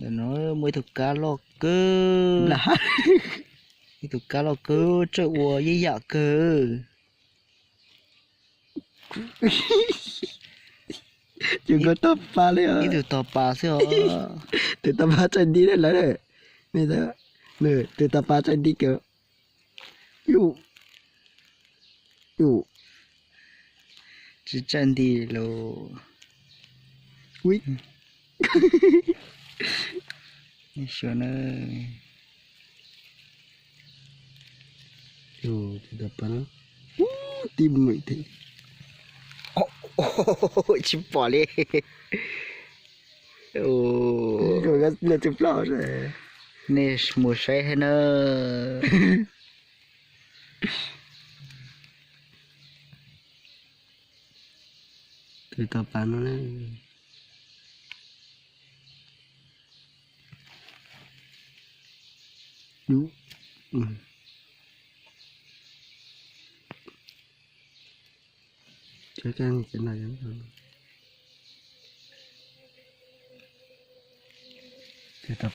Tam no muaj ib tug kab loj kawg, ib tug kab loj kawg, tseem ua yeej yam kawg. Ces nkawd tog pas li, ib tug tog pas xwb os. Tus tog pas tsaij nti lawm, tus tog pas tsaij nti kawg. Yus, yus, tsis tsaij nti los. Xyov na. Tus tog pas no, tib mem thiab, tsis pom li. Nej mus saib thiab na. Tus tog pas no, tus tog